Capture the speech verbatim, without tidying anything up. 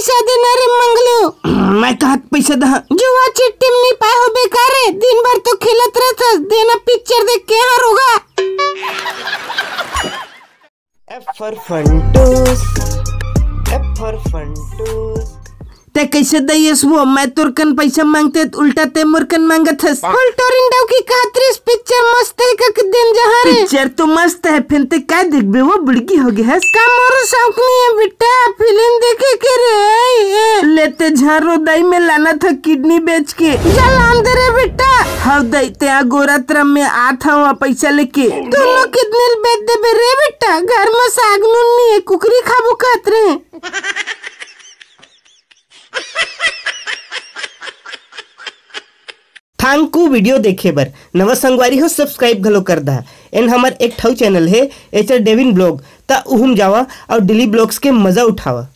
बच्चा देना रे मंगलू। मैं कहा पैसा दहा? जुआ चिट्टी में नहीं पाए हो बेकार रे, दिन भर तो खेलत रहत हस, देना पिक्चर देख के हाँ रोगा। F for Funtoos, F for Funtoos। ते कैसे दइयस वो? मैं तोर कन पैसा मांगते त उल्टा ते मोर कन मांगत हस। फुल टोरिन डाउकी कहत रिस पिक्चर मस्त है का के दिन जहाँ रे। पिक्चर तो मस्त है, फेन ते का देखबे वो बुड़की हो गए हस। का मोर शौक नहीं है बेटा फिल्म देखे के रे। ए, ए। लेते झारो दाई में लाना था किडनी बेच के। जा लान दे रे बेटा। हाव दाई ते आ गोरा तरफ में आत हवा पैसा लेके। दोनों किडनी बेच देबे रे बेटा, घर में साग नून नहीं है, कुकरी खाबो कहत रहे। Thank you video देखे बर। नवा संगवारी हो, सब्सक्राइब घलो कर दहा। एन हमर एक ठऊ चैनल हे, एचआर डेविन ब्लॉग, त उहुम जावा और डेली ब्लॉग्स के मजा उठावा।